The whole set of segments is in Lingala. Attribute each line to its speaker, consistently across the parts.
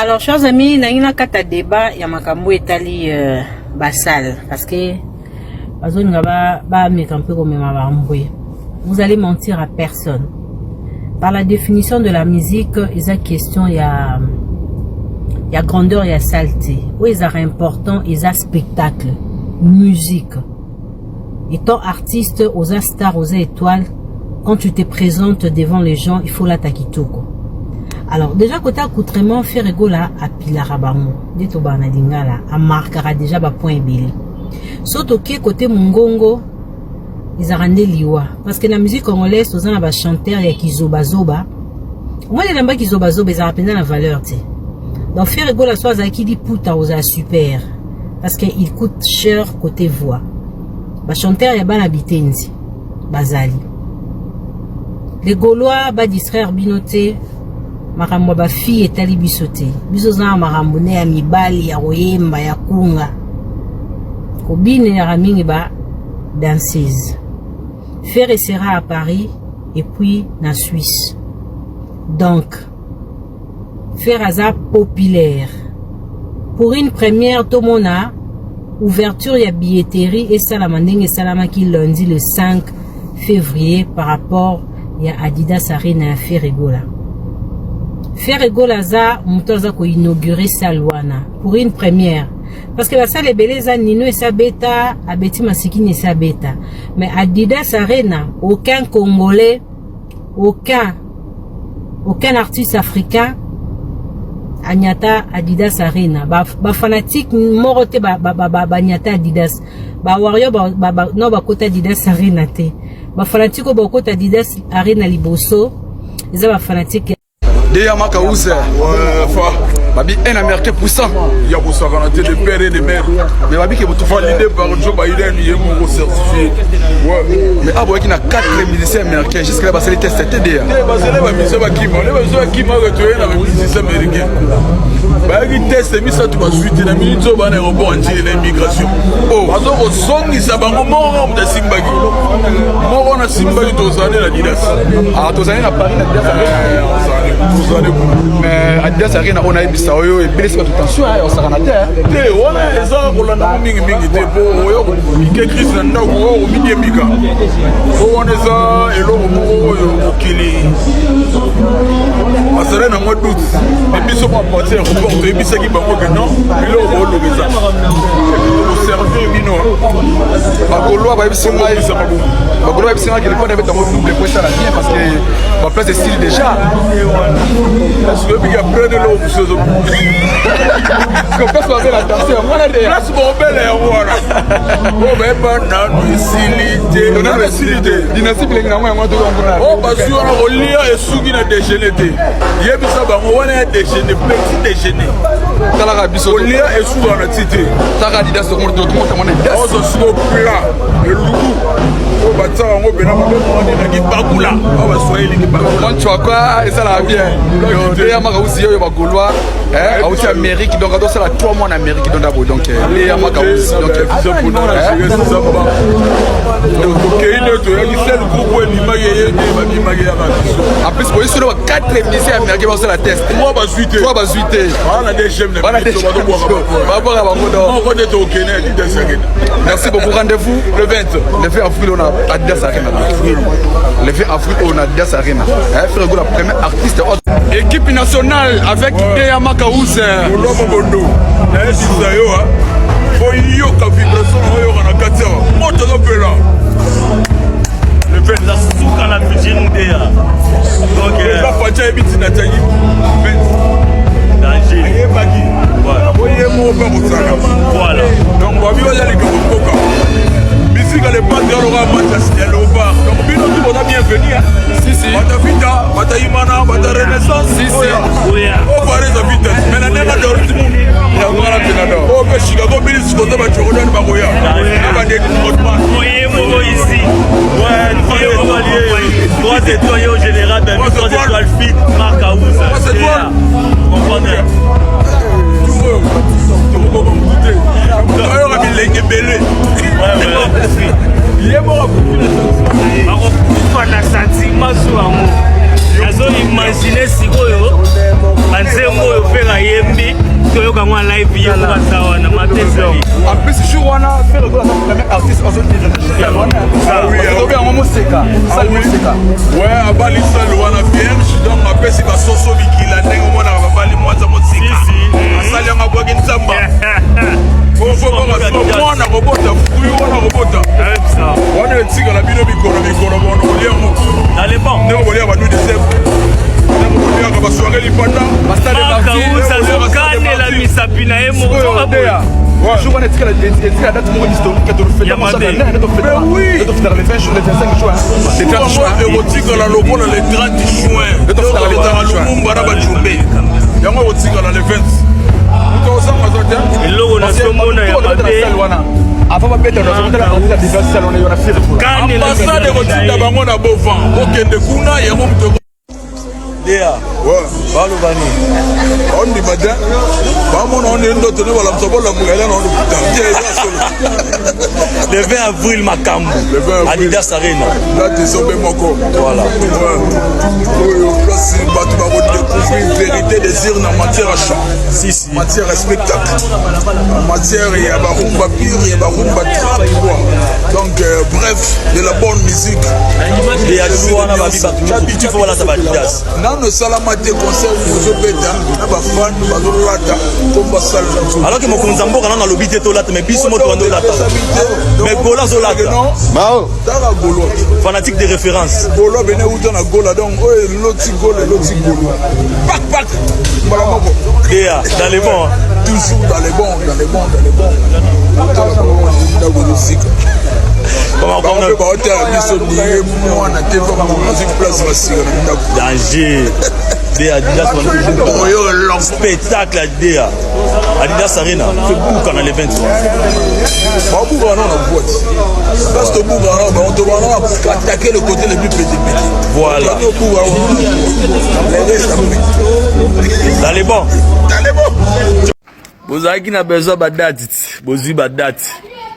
Speaker 1: Alors, chers amis, nangi na kata débat ya makambo etali basale parce que bazolinga bameka mpe komema bambwe. Vous allez mentir à personne. Par la définition de la musique, eza question ya grandeur ya salle te. Oyo ezalaka important eza spectacle, musique. Étant artiste, oza star, oza étoile, quand tu te présentes devant les gens, il faut lata kitoko. Alors déjà, côté accoutrement, Ferre Gola apilaka bango nde tobaka na lingala, amarkaka déjà bapoint ebele. So toke côté mongongo, ezalaka nde liwa, parce que na musique congolaise toza na bachanteur ya kizobazoba. Omoni elamba kizobazoba ezalaka mpenza na valeur te. Donc Ferre Gola, so azalaki liputa, ozala super, parce que il coûte cher côté voix. Bachanteur ya bana bitenzi bazali, les Gaulois badistraire bino te. Makambo ya bafille etali biso te. Biso oza na makambo nde ya mibali, ya koyemba, ya kunga, kobinelaka mingi ba danseuse. Ferre sera à Paris et puis na Suisse. Donc Ferre aza populaire. Pour une première, tomona ouverture ya billetterie esalama ndenge esalamaki lundi le 5 février par rapport ya Adidas Arena ya Ferre Gola. Ferre Gola aza moto aza koinaugurer salle wana pour une première, parce que basala ebele eza nino esabeta abeti masikini esabeta, mais Adidas Arena, aucun Congolais, aucun artiste africain anyata Adidas Arena. Bafanatique moko te banyata Adidas. Bawarrior no bakota Adidas Arena te. Bafanatique oyo bakota Adidas Arena liboso eza bafanatique.
Speaker 2: Deya Makauze.
Speaker 3: Ouais, fa.
Speaker 2: Babi un Américain puissant.
Speaker 3: Ya kosakana te, de père et de mère.
Speaker 2: Mais babi ke botu.
Speaker 3: Validé par Joe Biden, ye moko certifié. Ouais.
Speaker 2: Mais aboyaki na 4 musiciens américains jusque là basali test te, Deya.
Speaker 3: Te, bazali bamusicien bakima, nde bamusicien bakima kaka. Toye na bamusicien américain, bayaki test misato, bazwi te. Na minute oyo bana aéroport Ndjili na immigration bazo kozongisa bango. Moko moto asimbaki, moko wana asimbaki. Tozali na Adidas.
Speaker 2: Ah, tozali na Paris na Adidas Arena.
Speaker 3: Tozali kuna.
Speaker 2: Mais Adidas Arena oyo nayebisa oyo ebelesi bato tension ya osakana te.
Speaker 3: Te, wana eza kolanda ngo mingimingi te, mpo oyo kopike crise na ndako oyo komidiembika po wana eza eloko moko oyo mokili azali nango doute. Mais biso mwa parti aéroport toyebisaki bango ke non, biloko booloka eza koservir bino.
Speaker 2: Bagaulois bayebisi ngai, bagaulois bayebisi ngai ke lepona ebetango double po esala bien, parce que baplace esili déjà.
Speaker 3: Parce que oyebiki après nde eloko mosusu ezo
Speaker 2: Place babela tension yango wana de.
Speaker 3: Place bobela yango wana oyo bayeba nanu esili te, nanu esili te.
Speaker 2: Dynastie bilengi nango yango toyongona.
Speaker 3: Oyo bazwi wana kolia esuki na déjeuner te. Yebisa bango wana ya déjeuner, petit déjeuner.
Speaker 2: Talaka biso.
Speaker 3: Kolia esukaka na ti te.
Speaker 2: Taka Adidas, tokomotamona Adidas.
Speaker 3: Ozwa siko plat eluku oyo batiaka yango mpena babengaka na kibakula oyo Baswahili kibakula.
Speaker 2: Mwanchwakwa esalaka bien Deya Makausi oyo bagaulois auti Amérique, donc azosala 3 mois na Amérique. Donc dabo, donc Deya Makausi, donc
Speaker 3: Tokei nde toyaki seul groupe oyo ebimaki eye te, babimaki yaka biso.
Speaker 2: En plus boyi solo ba 4 musiciens américains bazosala test.
Speaker 3: Trois bazwi te.
Speaker 2: 3 bazwi te.
Speaker 3: Bana DGM na
Speaker 2: Bana
Speaker 3: biso bazobwaka.
Speaker 2: Babwaka bango donc.
Speaker 3: Moko nde tokende Adidas Arena.
Speaker 2: Merci beaucoup, rendez-vous.
Speaker 3: Le 20.
Speaker 2: Le 20 avril on a Adidas Arena, le 20 avril on a Adidas Arena. Ferre Gola, premier artiste équipe nationale avec Deya Makaouz.
Speaker 3: Oloko bondo nayebisa yo oyoka vibration na oyoka na kati awa, moto azopela. Le 20.
Speaker 4: Eza suka na featuring Deya, donc
Speaker 3: eza Fatia ayebi ntina tiaki 20.
Speaker 4: Danger.
Speaker 3: Ayebaki oye moko mpe kosala.
Speaker 4: Voilà.
Speaker 3: Donc babi baza likambo mboka misika le padre aloka match ya Léopard. Donc bino tu boza bienvenu.
Speaker 2: Si, si.
Speaker 3: Bata vita, bata imana, bata Renaissance.
Speaker 2: Si, si.
Speaker 4: Oya.
Speaker 3: Oyo eza vita, mais na ndenge Dortmund.
Speaker 2: Yango wana mpena do.
Speaker 3: Oyo mpe Chicago Bulls koza, bajordan bakoya na badeni Rodman.
Speaker 4: Oye moko ici. Ouais, trois étoiles au général, ben,
Speaker 3: Trois
Speaker 4: trois
Speaker 3: étoiles.
Speaker 4: étoiles fit, Marc Aouz.
Speaker 3: Trois étoiles.
Speaker 4: Comprendre.
Speaker 3: Tokokoka motu te, ayoka bilenge ebele.
Speaker 4: Ouais.
Speaker 3: Ye moko.
Speaker 4: Bakokufa na sentiment su yango. Nazo imagine sikoyo banzembo oyo mpe kayembi. Akoma live ye moko aza wana mabe ezali.
Speaker 2: En plus, jour wana Ferre Gola aza premier artiste azo obi yango moseka sale moseka.
Speaker 3: Ouais, abali sale wana vierge, donc apesi basoso bikila ndenge omonaka babali mwanza mosika, asali yango, abwaki nzamba mwana kobota fruit wana, kobota wana etikala bino mikolo mikolo bono kolia yango ndenge bolia ba nuit de sèvre, ndenge boliaka basoirée lipanda.
Speaker 4: Azokanela misapi na ye moko.
Speaker 2: Jour wana etikala date moko historique tofetaka le 20 juin, le 25 juin,
Speaker 3: le 30 juin. Ekotikala lokola le 30 juin tofetaka Lumumba na bajumbe, yango ekotikala le 20, moto ozanga aza te.
Speaker 4: Eloko nazomona ya mabe
Speaker 2: wana, avant babeta,
Speaker 3: ambassade ekotinda bango na bovan, bokende kuna, yango moto.
Speaker 4: Dea, baloba nini?
Speaker 3: Ondima te, bamona onde ndoto nde balamusa, bolamuka ela na olokuta te, eza solo.
Speaker 4: Le 20 avril, makambo.
Speaker 3: Le 20 avril.
Speaker 4: Adidas Arena.
Speaker 3: Date ezobe moko.
Speaker 4: Voilà.
Speaker 3: Oyo place bato bakodécouvrir vérité des urnes en matière ya chant,
Speaker 4: si si,
Speaker 3: matière ya spectacle, en matière ya barumba pure, ya barumba trap quoi, donc bref, de la bonne musique.
Speaker 4: Dea, jour wana babi bato nyonso tu faut balata baadidas.
Speaker 3: Nano esalama te, concert ozobeta na bafan bazolata komba sale na nzoto.
Speaker 4: Alors que mokonzi ya mboka nano alobi te tolata, mais biso moto bando olata, mais Gola azolata.
Speaker 3: Tala Golo.
Speaker 4: Fanatique de référence.
Speaker 3: Golo bene euta na Gola, donc oyo eloti Gola, eloti Golo, pak pak, mbala moko.
Speaker 4: Dea, dans les bons.
Speaker 3: Toujours dans les bons, dans les bons, dans les bons. Otala bango, ndako ezosika, bango mpe baotala biso nie mwana te, azwi place basika na ndako.
Speaker 4: Danger de Adidas.
Speaker 3: Oyo
Speaker 4: spectacle Dea, Adidas Arena febuka na le 23.
Speaker 3: Babuka wana na boîte, place tobuka wana, bango tobana attaquer le côté le plus petit petit.
Speaker 4: Voilà.
Speaker 3: Tobuka le reste après.
Speaker 4: Dans les bons.
Speaker 3: Dans les bons.
Speaker 4: Bozalaki na besoin badate, bozwi badate,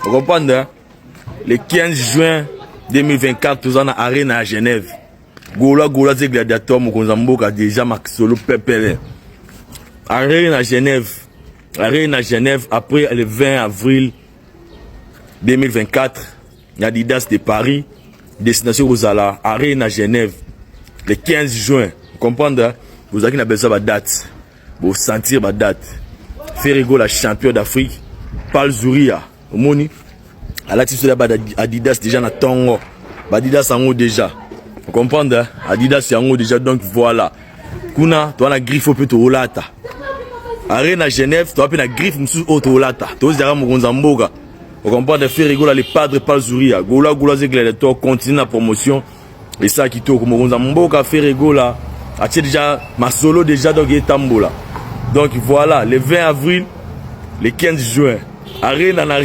Speaker 4: ocomprendre, hein? Le 15 juin 2024, toza na Arena ya Genève. Gola Gola ze gladiateur, mokonzi ya mboka déjà masolo pepele. Arena na Genève, Arena na Genève. Après le 20 avril 2024, Adidas de Paris, destination kozala Arena Genève le 15 juin. Comprendre, bozalaki na besoin badate, bosentir badate. Ferre Gola, champion d'Afrique, Pal Zuria, omoni alati biso ya ba Adidas déjà na ntongo, baadidas yango déjà, comprendre, Adidas yango déjà. Donc voilà, kuna toza na griffe oyo mpe toolata Arena Genève, toza mpe na griffe mosusu oyo toolata, tozalaka mokonzi ya mboka, ocomprendre. Ferre Gola le padre, Pal Zuria, Gola Gola ze gladiateur, continue na promotion, esala kitoko. Mokonzi ya mboka Ferre Gola atie déjà masolo déjà, donc etambola. Donc voilà, le 20 avril, le 15 juin, Arena na.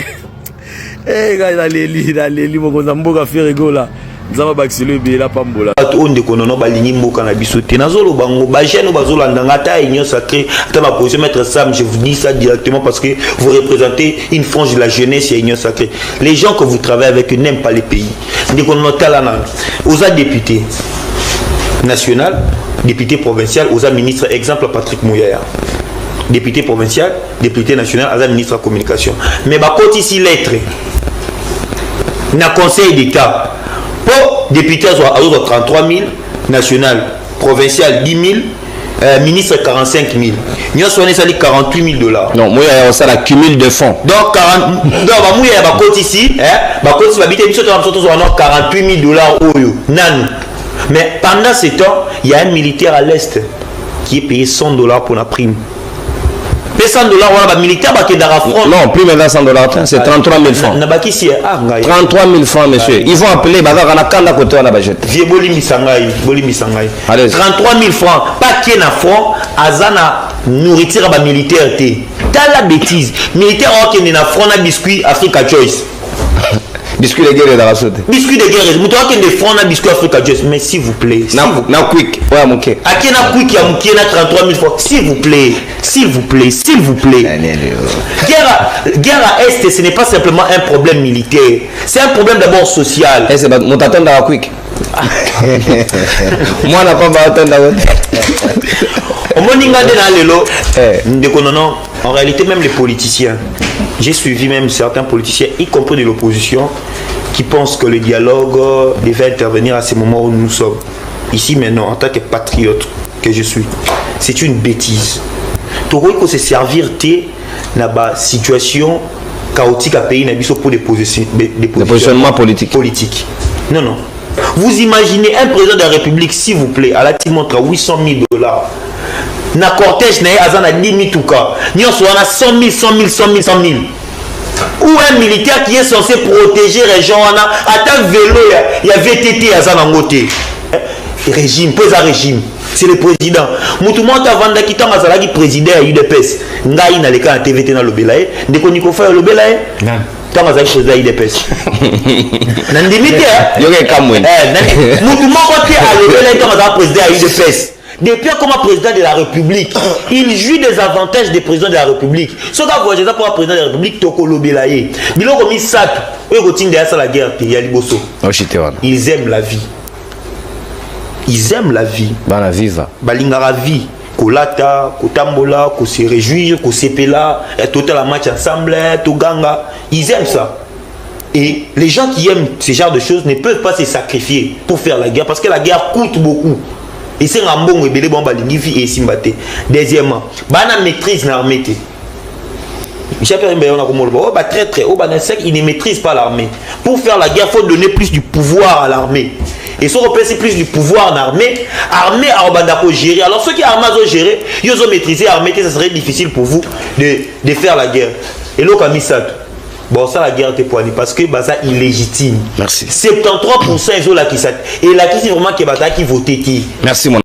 Speaker 4: Eh, ngai naleli, naleli. Mokonzi ya mboka Ferre Gola, Nzambe abakiselo ebele, apambola.
Speaker 5: Bato oyo, ndeko nono, balingi mboka na biso te. Nazoloba ngo, bajeune oyo bazolanda nga, ata Union sacrée, ata baposition, maître Sam, je vous dis ça directement parce que vous représentez une frange de la jeunesse ya Union sacrée. Les gens que vous travaillez avec n'aiment pas les pays. Ndeko nono, tala nano, oza député national, député provincial, oza ministre. Exemple, Patrick Muyaya, député provincial, député national, aza ministre ya communication, mais bakotisi lettre na Conseil d'État mpo député azwa, azozwa 33 000 national, provincial 10 000, ministre 45 000. Nyonso wana esali 48 000 $.
Speaker 6: Non, Muyaya osala cumul de fonds.
Speaker 5: Donc 40, donc baMuyaya bakotisi, bakotisi babi te, biso tona, biso tozwa no 48 000 $ oyo nanu. Mais pendant ce temps, il y a un militaire à l'Est qui est payé 100 $ pour la prime mpe 100 $ wana, bamilitaire bakendaka front.
Speaker 6: Non, prime eza 100 $ te, c'est 33 000 francs.
Speaker 5: Na bakisi, ah ngai.
Speaker 6: 33 000 francs, monsieur. Ils vont appeler, bazaka na kanda kote wana bajete.
Speaker 5: Vie, bolimbisa ngai, bolimbisa ngai.
Speaker 6: Allez.
Speaker 5: 33 000 francs pakie na front, aza na nourriture ya bamilitaire te. Tala bêtise, militaire akokende na front na biscuit Africa Choice.
Speaker 6: Biscuit de guerre ezalaka so te.
Speaker 5: Biscuit de guerre, moto akende front na biscuit Africa Choice, mais s'il vous plaît, s'il
Speaker 6: Na,
Speaker 5: vous
Speaker 6: na quick oyo ya moke.
Speaker 5: Akie na quick ya mokie na 33 000 francs. S'il vous plaît, s'il vous plaît, s'il vous plaît, guerre à Est, ce n'est pas simplement un problème militaire, c'est un problème d'abord social.
Speaker 6: Ese moto atondaka quick, mwana pamba atondaka te.
Speaker 5: Omoni nga nde na lelo.
Speaker 6: Eh.
Speaker 5: Ndeko nono. En réalité, même les politiciens, j'ai suivi même certains politiciens, y compris de l'opposition, qui pensent que le dialogue devait intervenir à ce moment où nous sommes. Ici maintenant, en tant que patriote que je suis, c'est une bêtise. Tokoki ko se servir te na ba situation chaotique ya pays na biso pour des
Speaker 6: positionnements politiques.
Speaker 5: Politique. Non, non. Vous imaginez un président de la République, s'il vous plaît, alati montre à 800 000 $. Na cortège na ye aza na 10 mituka. Nyonso wana 100 000, 100 000, 100 000, 100 000. Ou un militaire qui est censé protéger région wana, ata vélo ya VTT aza nango te. Régime, mpo eza régime. C'est le président. Mutu moko avandaki ntango azalaki président ya UDPS. Ngai naleka na TV te nalobela ye. Ndeko Nikofa alobela ye. Ntango azalaki président ya UDPS. Nandimi te.
Speaker 6: Yoka ekamweni.
Speaker 5: Mutu moko te alobela ye ntango azalaki président ya UDPS. Depuis comme président de la République, il jouit des avantages des présidents de la République. Soki avoyage eza mpo président de la République, tokolobela ye. Biloko misato oyo ekotinda ye asala guerre te: ya liboso,
Speaker 6: oshite wana,
Speaker 5: ils aiment la vie. Ils aiment la vie.
Speaker 6: Bana viva.
Speaker 5: Balingaka vie, kolata, kotambola, kose réjouir, kosepela, totala match ensemble, toganga. Ils aiment ça. Et les gens qui aiment ce genre de choses ne peuvent pas se sacrifier pour faire la guerre, parce que la guerre coûte beaucoup. Esenga mbongo ebele. Bango balingi vie esimba te. Deuxièmement, bana maîtrise na armée te. Michel Pierre Mbayon a komoloba oyo batraître oyo banasek, il ne maîtrise pas l'armée. Pour faire la guerre, faut donner plus du pouvoir à l'armée. Et soki opesi plus du pouvoir na armée, armée akobanda kogérer. Alors soki armée azogérer, yo ozomaîtriser armée te, ça serait difficile pour vous de faire la guerre. Eloko ya misato, bon, ça, la guerre te poani parce que baza illégitime.
Speaker 6: Merci.
Speaker 5: 73 ezolakisa, elakisi vraiment ke bazalaki vote te.
Speaker 6: Merci mon